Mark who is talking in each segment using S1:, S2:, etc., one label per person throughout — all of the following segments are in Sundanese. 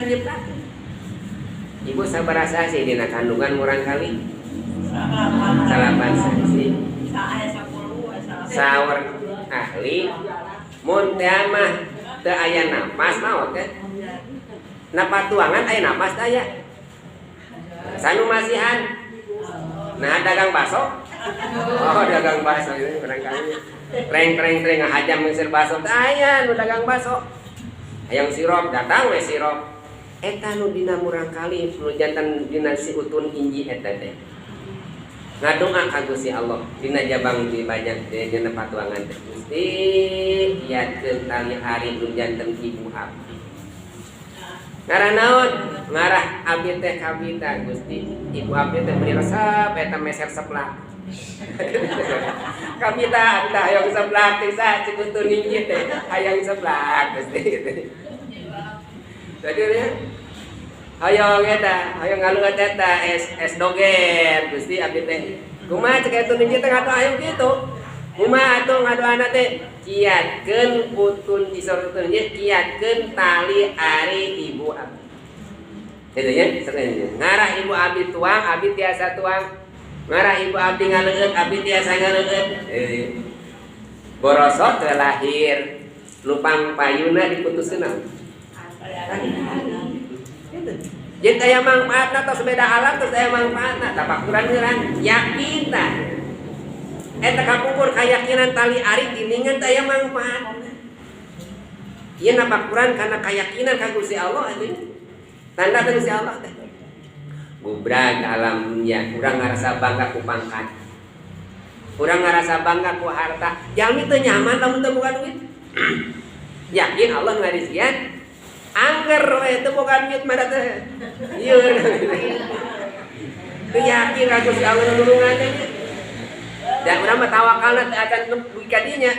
S1: Nyiptakeun. Ibu sabaraha sasih dina kandungan murangkali? 9 sasih. Saur ahli, mun teh mah teu aya napas, maot teh. Na patuangan aya napas teh aya. Sanu masihan. Nah, dagang bakso. Oh, dagang bakso ini barangkali. Treng treng treng ngahajam meser bakso teh aya nu dagang bakso. Hayang sirup, datang we sirup. Eta nu dina murangkali, nu janten dina si utun inji eta teh. Ngadoa ka Gusti Allah dina jabang di banyak dina patuangan teh. Gusti, kiatkeun tali ari nu janten ibu abdi. Ngarah naon? Ngarah abdi teh kabita, Gusti. Ibu abdi teh meuni resep eta meser seplak. Kabita, abdi teh hayang seplak teh sa cik utun inji teh hayang seplak, Gusti gitu. Jadi ya, hayang eta, hayang ngaleueut eta es es doger, Gusti, abdi teh. Kumaha cek eta ninji teh ngadoa hayang kitu. Kumaha atuh ngadoana teh? Kiatkeun utun isor utun inji, kiatkeun tali ari ibu abdi. Gitu ya, ngarah ibu abdi tuang, abdi tiasa tuang. Ngarah ibu abdi ngaleueut, abdi tiasa ngaleueut. Borosot teh lahir, lupang payuna diputuskeun naon? Gitu. Jadi aya manfaatna, tos beda alam, terus aya manfaatna, tapakuran ngeuran yakin tah. Eta kapungkur keyakinan tali ari giningan teh aya manfaatna. Ieu napakuran karena keyakinan ka Gusti Allah atuh. Tanda ka Gusti Allah teh. Gubrag alam dunia, urang ngarasa bangga ku pangkat. Urang ngarasa bangga ku harta. Jalmi teu nyaman lamun teu boga duit. Yakin Allah ngarizkian, angger we teu boga duit mah teh. Ieu. Teu yakin ka Gusti Allah nulungan teh. Dan urang mah tawakalna teh acan dugi ka dinya.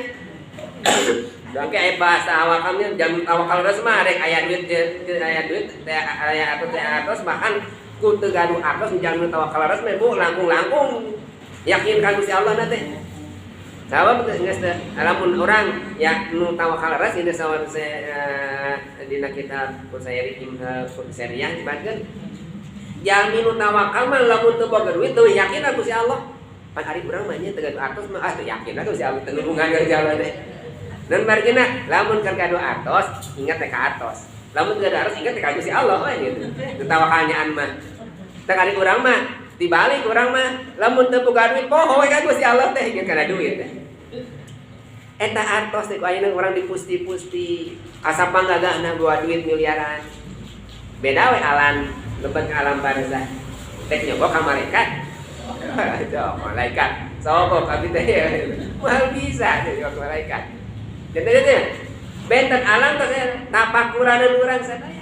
S1: Dangke aya bahasa tawakalnya jam tawakal geus mah rek aya duit teu aya duit teh aya atau teh atos, bahkan ku teu gaduh atos jam tawakal leres mah, Bu, langkung-langkung yakin ka Gusti Allah na teh. Sabab geus teh lamun urang ya nu tawakal leres ini saur dina kitab Qusairi Qusairiyah dibatkeun, jalmi nu tawakal mah lamun teu boga duit teu yakin ka Gusti Allah. Pan ari urang mah nya teu gaduh artos mah, ah, teu yakin ka Gusti Allah, teu nulungan ka Gusti Allah teh. Dan margina lamun keur gaduh artos ingat teh ka artos. Lamun teu gaduh artos ingat teh ka Gusti Allah we gitu. Teu tawakalnyaan mah. Teh ari urang mah dibalik, urang mah lamun teu boga duit poho we ka Gusti Allah teh, ingat kana duit teh. Eta artos teh ku ayeuna urang dipusti-pusti asa panggagahna bawa duit miliaran. Beda we alam lebet ke alam barzah. Teh nyogok ka malaikat. Itu malaikat. Sogok abdi teh. Moal bisa nyogok malaikat. Jadi benten alam teh tapakuranan urang sadaya.